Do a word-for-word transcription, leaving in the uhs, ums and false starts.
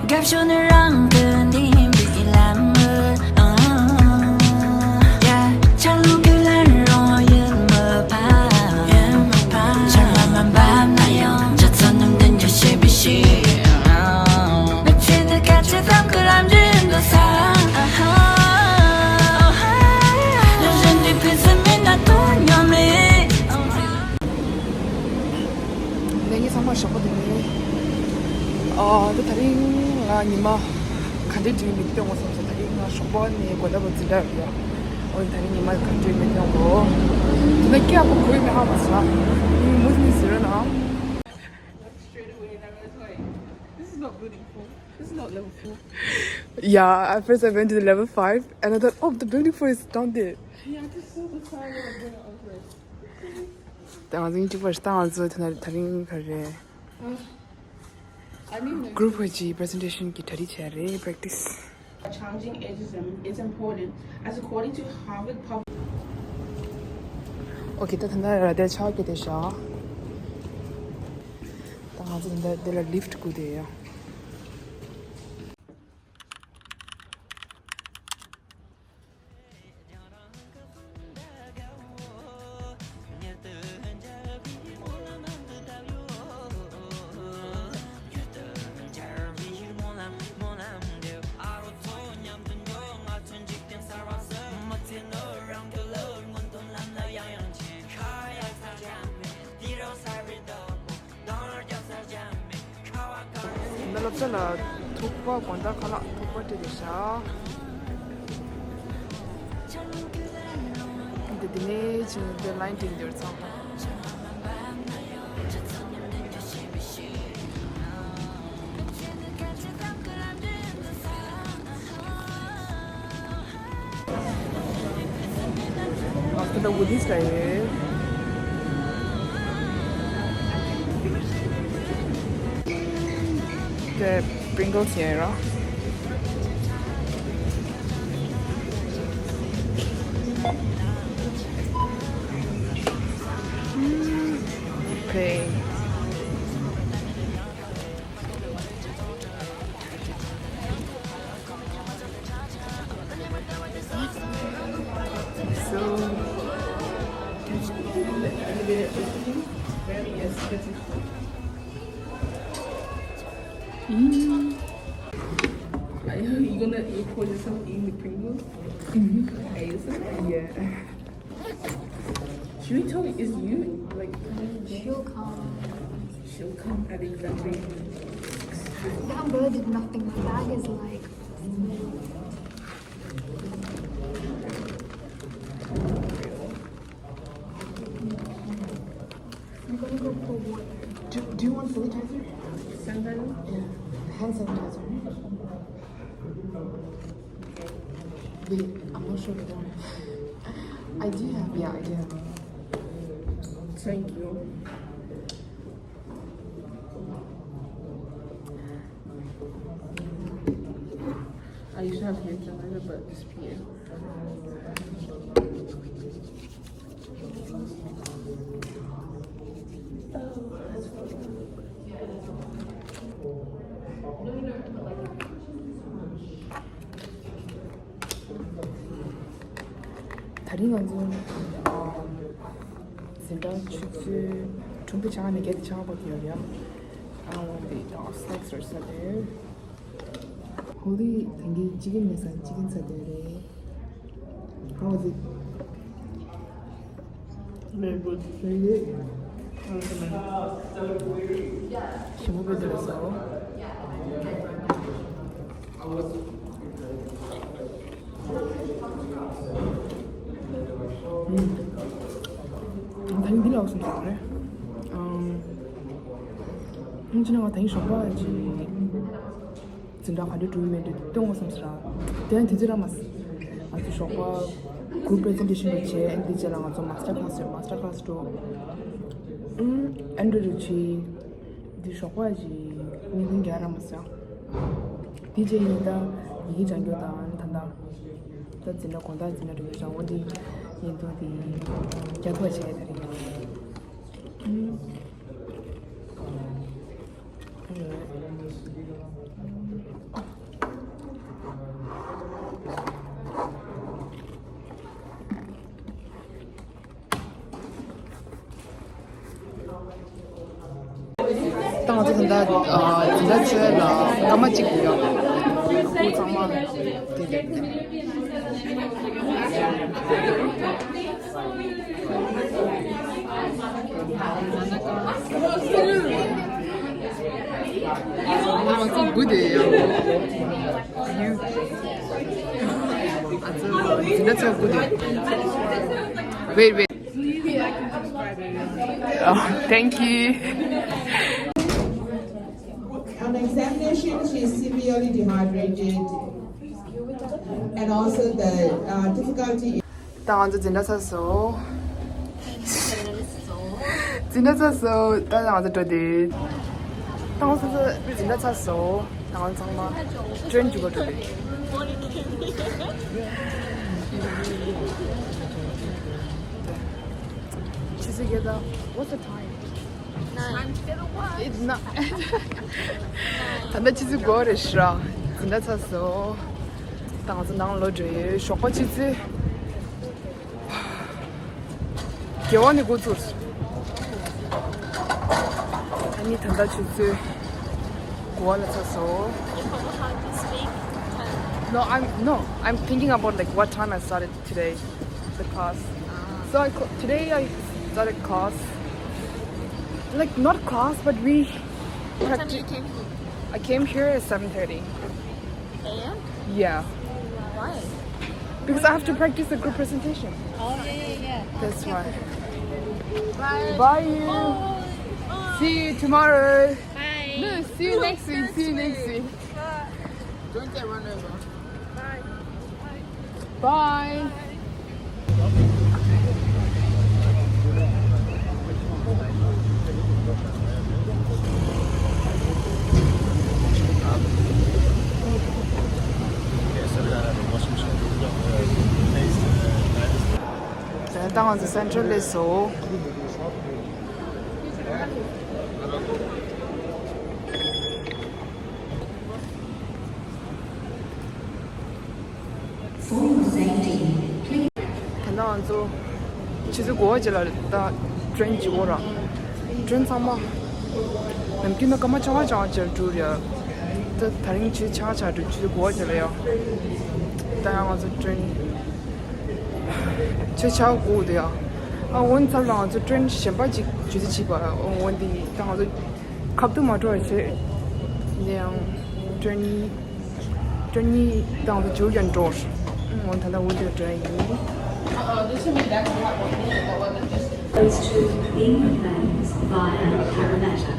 རྒྱབ་ཤོག་ནི་རང་གི་འདི་འདི་ལམ། Yeah. ཆ་ལུགས་ཀྱི་ལན་རོ་ཡིན་མི་ཕ། ཡིན་མི་ཕ། ཆ་ལ་མ་འབབ་ན་ཡང་། འཇའ་ཚོན་རྣམས་འདི་འཇའ་ཤེས་པའི་ཤེས། མི་ཆོས་འདི་སྐད་ཆ་ཙམ་གྱི་ལམ་འདྲེན་དུ་ས། ལས་གཞན་འདི་ཕུན་སུམ་མིན་ན་དོན་ཡོད་མེད། ལས་ངན་ཚང་མ་ཞོགས་པ་དེ་ནས། ཨ། འདི་དེ་རིང་ང་ཉི་མ་ག་འདྲའི་འགྲིག་མི་སྟོན་དགོས་བསམ་སོང་། དེ་རིང་ང་ཞོགས་པ་ནས་དགོང་དག་བར་འཛིན་གྲྭ་ཡོད། འོ་དེ་རིང་ཉི་མ་ག་འདྲའི་མི་སྟོན་དགོས། དེ་ན་སྐྱེ་བ་གོ་ཡི་མི་ཧ་མ་སོང་། ཡིན་མུ་ནི་ཟེར་ན། This is not building four. This is not level four. Yeah, at first I went to the level five and I thought, oh, the building four is down there. Yeah, I just saw the tower of the office. ད་ང་ཚོ་གཅིག་པར་ད་ང་ཚོ་དེ་ན་དེ་རིང་ག་རེ། I mean, the group གཅིག་པི་རི་སེན་ཊེ་ཤན་གྱི་གྲ་སྒྲིག་བྱས་རེད། པེ་རེག་ཊི་སི། Challenging ageism is important, as according to Harvard Pub- Okay, ད་ད་ལྟ་ར་དེ་ཆགས་ཀྱི་དེ་ཤག་ད་ང་ཚོ་ད་ལྟ་དེ་ལ་ལིཕ་ཊི་སྒུག་བསྡད་ཡོད། ད་སློབ་གྲྭ་ལ་ཐུག་པ་དགོང་དག་ཁ་ལག་ཐུག་པ་སྤྲད་དེ་བཞག་འདི་འདི་ནས་ཅི་འདི་ལ་ཡིན་འདིར་ཚང་། After the woodies right here. The Pringles here. Mm, okay. So, very aesthetic. Mm. Are you, you gonna record yourself eating the Pringles? Mm-hmm. A S M R? Yeah. Should we tell her it's you? Like, she'll come. She'll come at exactly. That umbrella did nothing. My bag is like. I'm gonna go pour water. Do, do you want sanitizer? Sanitizer? Yeah. Hand sanitizer. Wait, I'm not sure if I don't have. I do have, yeah, I do have. Thank you. I used to have hand sanitizer, but it disappeared. ད་རིང་ང་ཚོ་འཛིན་གྲྭ་ཆུ་ཚོད་དྲུག་པ་ཆགས་ནས་བརྒྱད་དེ་ཆགས་པ་དེ་ཡོད་རེད། I want the dog snacks or something. ཧོ་ལི་ད་གིན་ཅི་ཀེན་མེད་ས་ཅི་ཀེན་ཟ་དེ་རེད། How was it? Very good. Very good. I recommend. ཞིམ་པོ་དཔེ་འདུག་ལགས་སོ། ད་ནི་འདི་ལ་འོ་སོང་ཟེར་རེད། ཨམ། ཅི་ན་ང་ད་ནི་ཞོགས་པ་ཅི། འཛིན་གྲྭ་ག་འདྲ་འགྲོ་ཡི་མེད་འདྲ་སྟོན་དགོས་བསམ་ཟེར། དེ་ཡང་དེ་ཚོ་ར་མ་ཟེར། ང་ཚོ་ཞོགས་པ་group presentation འདྲ་བྱས། ཨ་ནི་དེ་རྗེས་ལ་ང་ཚོ་master class རེད། Master class འགྲོ། ཨུམ། ཨ་ནི་འགྲོ་རེ་བྱས། འདི་ཞོགས་པ་ཅིག་ཉིན་གུང་རྒྱག་ར་མ་ཟེར། དེ་རྗེས་ཡིན་ད་ཡི་གེ་སྦྱང་རྒྱུ་དང་ཨ་ནི་ད་ད་ད་འཛིན་གྲྭ་དགོང་དག་འཛིན་གྲྭ་འགྲོ་རྒྱུ་བྱ་བ་འདི་ཡིན་འདུག་དེ་རྒྱག་ཐུབ་པ་བྱས་ད་རེད། ཨུམ། ད་ང་ཚོ་ད་ལྟ་ཨ་འཛིན་གྲྭ་ཚོའི་ལ་སྐར་མ་གཅིག་ཡོད། ཁོ་ཚང་མ་དེ་རེད་དེ། ང་ཚོ་དགུ་དེ་ཡང་ཡུ། ང་ཚོ་འཛིན་གྲྭ་ཚོ་དགུ་དེ། Wait, wait. Oh, thank you. On examination, she is severely dehydrated, and also the uh, difficulty. ད་ང་ཚོ་འཛིན་གྲྭ་ཚར་སོང་། འཛིན་གྲྭ་ཚར་སོང་། ད་ང་ཚོ་འགྲོ་དེ། ད་ང་ཚོ་འཛིན་གྲྭ་ཚར་སོང་། ད་ང་ཚང་མ་ཊེན་འགྲོ་གི་འགྲོ་དེ། ཆུ་ཚོད་བརྒྱད་དང་། What's the time? Nine. It's not. ད་ལྟ་ཆུ་ཚོད་དགུ་རེད་ཤག་འཛིན་གྲྭ་ཚར་སོང་། ད་ང་ཚོ་ནང་ལོག་འགྲོ་ཡོད། ཞོགས་པ་ཆུ་ཚོད་བརྒྱད་པ་ནས་འགོ་ཚུགས། ཨ་ནི་ད་ལྟ་ཆུ་ཚོད་དགུ་པ་ལ་ཚར་སོང་། No, I'm no, I'm thinking about like what time I started today, the class. So I co- today I started class, like not class, but we. What time did you came here? I came here at seven thirty. A M? Yeah. Why? Because I have to practice the group presentation. Oh yeah, yeah, yeah. That's why. Bye. Bye you. See you tomorrow. Bye. No, see you next week. See you next week. Don't get run over. Bye. Bye. ད་ང་ཚོ་སེན་ཊྲལ་སླེབས་སོང་། ད་ལྟ་ང་ཚོ་ཆུ་ཚོད་དགུ་པ་ཅིག་ལ་ད་ཊེན་ཅིག་འགོར་ར། ཊེན་ཚང་མ་ནམ་རྒྱུན་ན་སྐར་མ་ཆ་ལྔ་ཆ་ལྔ་ཅིག་འགྲོ་རེད། ད་དེ་རིང་ཆུ་ཚོད་ཆ་ལྔ་ཆ་འགྲོ། ཆུ་ཚོད་དགུ་པ་ཅིག་ལ་ཡ། ད་ཡང་ང་ཚོ་ཊེན་ཆུ་ཚོད་ཆ་དགུ་དེ་ཡ། ཨ་འོན་ཚབ་ལ་ང་ཚོ་ཊེན་གཞན་པ་ཅིག་ཆུ་ཚོད་གཅིག་པ་འོན་དེ་ད་ང་ཚོ། ཁ་བསྡུ་མ་འགྲོ་བ་བྱས། དེ་ཡང་ཊེན་གཉིས། ཊེན་གཉིས་དང་དུ་འཇུག་ཡང་འགྲོ། འོ་ད་ལྟ་འུ་ཚོ་འགྲོ་ཡིན། Goes to England via Parramatta.